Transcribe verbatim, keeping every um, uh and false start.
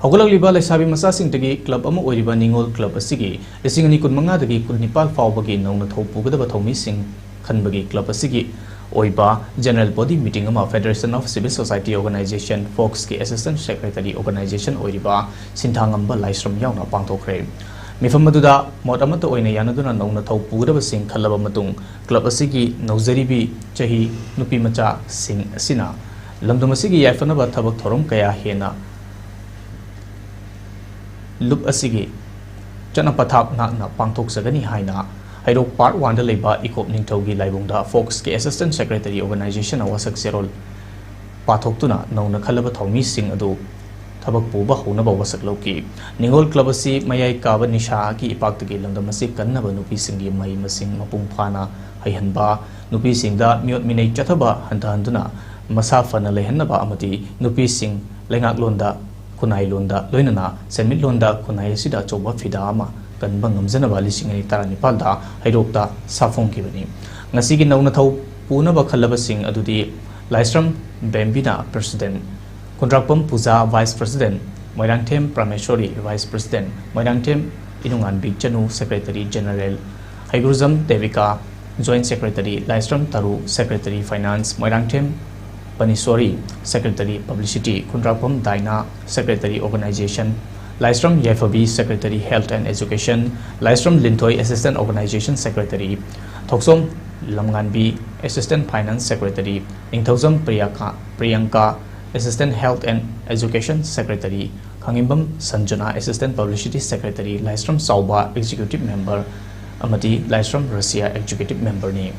ꯍꯧꯒꯠꯂꯛꯂꯤꯕ ꯂꯩꯁꯥꯕꯤ ꯃꯆꯥꯁꯤꯡꯗꯒꯤ ꯀ꯭ꯂꯕ ꯑꯃ ꯑꯣꯏꯔꯤꯕ ꯅꯤꯉꯣꯜ ꯀ꯭ꯂꯕ ꯑꯁꯤꯒꯤ ꯂꯤꯁꯤꯡ ꯑꯅꯤ ꯀꯨꯟꯃꯉꯥꯗꯒꯤ ꯀꯨꯟꯅꯤꯄꯥꯜ ꯐꯥꯎꯕꯒꯤ ꯅꯧꯅ ꯊꯧ ꯄꯨꯒꯗꯕ ꯊꯧꯃꯤꯁꯤꯡ ꯈꯟꯕꯒꯤ ꯀ꯭ꯂꯕ ꯑꯁꯤꯒꯤ ꯑꯣꯏꯕ ꯖꯦꯅꯔꯦꯜ ꯕꯣꯗꯤ ꯃꯤꯇꯤꯡ ꯑꯃ Federation of Civil Society Organization, ꯐꯣꯛꯁꯀꯤ ꯑꯦꯁꯤꯁꯇꯦꯟꯠ ꯁꯦꯀ꯭ꯔꯦꯇꯔꯤ ꯑꯣꯔꯒꯅꯥꯏꯖꯦꯁꯟ ꯑꯣꯏꯔꯤꯕ ꯁꯤꯟꯊꯥꯉꯝꯕ ꯂꯥꯏꯁ꯭ꯔꯝ ꯌꯥꯎꯅ ꯄꯥꯡꯊꯣꯛꯈ꯭ꯔꯦ꯫ ꯃꯤꯐꯝ ꯑꯗꯨꯗ ꯃꯣꯠ ꯑꯃꯠꯇ ꯑꯣꯏꯅ ꯌꯥꯅꯗꯨꯅ ꯅꯧꯅ ꯊꯧ ꯄꯨꯒꯗꯕꯁꯤꯡ ꯈꯜꯂꯕ ꯃꯇꯨꯡ, ꯀ꯭ꯂꯕ ꯑꯁꯤꯒꯤ ꯅꯧꯖꯔꯤꯕꯤ ꯆꯍꯤ ꯅꯨꯄꯤ ꯃꯆꯥꯁꯤꯡ ꯑꯁꯤꯅ ꯂꯝꯗꯝ ꯑꯁꯤꯒꯤ ꯌꯥꯏꯐꯅꯕ ꯊꯕꯛ ꯊꯧꯔꯝ ꯀꯌꯥ ꯍꯦꯟꯅ ꯂꯨꯞ ꯑꯁꯤꯒꯤ ꯆꯠꯅ ꯄꯊꯥꯞ ꯉꯥꯛꯅ ꯄꯥꯡꯊꯣꯛꯆꯒꯅꯤ ꯍꯥꯏꯅ ꯍꯩꯔꯣꯛ ꯄꯥꯔꯠ ꯋꯥꯟꯗ ꯂꯩꯕ ꯏꯀꯣꯞ ꯅꯤꯡꯊꯧꯒꯤ ꯂꯥꯏꯕꯨꯡꯗ ꯐꯣꯛꯁꯀꯤ ꯑꯦꯁꯤꯁꯇꯦꯟꯠ ꯁꯦꯀ꯭ꯔꯦꯇꯔꯤ ꯑꯣꯔꯒꯅꯥꯏꯖꯦꯁꯟꯅ ꯋꯥꯁꯛ ꯆꯦꯔꯣꯜ ꯄꯥꯊꯣꯛꯇꯨꯅ ꯅꯧꯅ ꯈꯜꯂꯕ ꯊꯧꯃꯤꯁꯤꯡ ꯑꯗꯨ ꯊꯕꯛ ꯄꯨꯕ ꯍꯧꯅꯕ ꯋꯥꯁꯛ ꯂꯧꯈꯤ꯫ ꯅꯤꯉꯣꯜ ꯀ꯭ꯂꯕ ꯑꯁꯤ ꯃꯌꯥꯏ ꯀꯥꯕ ꯅꯤꯁꯥꯒꯤ ꯏꯄꯥꯛꯇꯒꯤ ꯂꯝꯗꯝ ꯑꯁꯤ ꯀꯟꯅꯕ ꯅꯨꯄꯤꯁꯤꯡꯒꯤ ꯃꯍꯩ ꯃꯁꯤꯡ ꯃꯄꯨꯡ ꯐꯥꯅ ꯍꯩꯍꯟꯕ, ꯅꯨꯄꯤꯁꯤꯡꯗ ꯃꯤꯑꯣꯠ ꯃꯤꯅꯩ ꯆꯠꯊꯕ ꯍꯟꯊꯍꯟꯗꯨꯅ ꯃꯁꯥ ꯐꯅ ꯂꯩꯍꯟꯅꯕ ꯑꯃꯗꯤ ꯅꯨꯄꯤꯁꯤꯡ ꯂꯩꯉꯥꯛꯂꯣꯟꯗ, ꯈꯨꯟꯅꯥꯏꯂꯣꯟꯗ, ꯂꯣꯏꯅꯅ ꯁꯦꯟꯃꯤꯠꯂꯣꯟꯗ ꯈꯨꯟꯅꯥꯏ ꯑꯁꯤꯗ ꯑꯆꯧꯕ ꯐꯤꯗꯥ ꯑꯃ ꯀꯟꯕ ꯉꯝꯖꯅꯕ ꯂꯤꯁꯤꯡ ꯑꯅꯤ ꯇꯔꯥꯅꯤꯄꯥꯜꯗ ꯍꯩꯔꯣꯛꯇ ꯁꯥꯐꯣꯡꯈꯤꯕꯅꯤ꯫ ꯉꯁꯤꯒꯤ ꯅꯧꯅ ꯊꯧ ꯄꯨꯅꯕ ꯈꯜꯂꯕꯁꯤꯡ ꯑꯗꯨꯗꯤ Laishram Bembina, president, Khundrakpam Puja, vice president, Moirangthem Pramesori, vice president, Moirangthem ꯏꯅꯨꯡꯉꯥꯟꯕꯤ Chanu, secretary general, Heigrujam Devika, joint secretary, Laishram Taru, secretary finance, Moirangthem Panisori, secretary publicity, Khundrakpam Daina, secretary organization, Laishram Yaiphabi, secretary health and education, Laishram Linthoi, assistant organization secretary, Thokchom Lamnganbi, assistant finance secretary, Ningthoujam Priyaka, Priyanka, assistant health and education secretary, Khangembam Sanjana, assistant publicity secretary, Laishram Chaoba, executive member, ꯑꯃꯗꯤ ꯂꯥꯏꯁ꯭ꯔꯝ Russia, executive ꯃꯦꯝꯕꯔꯅꯤ꯫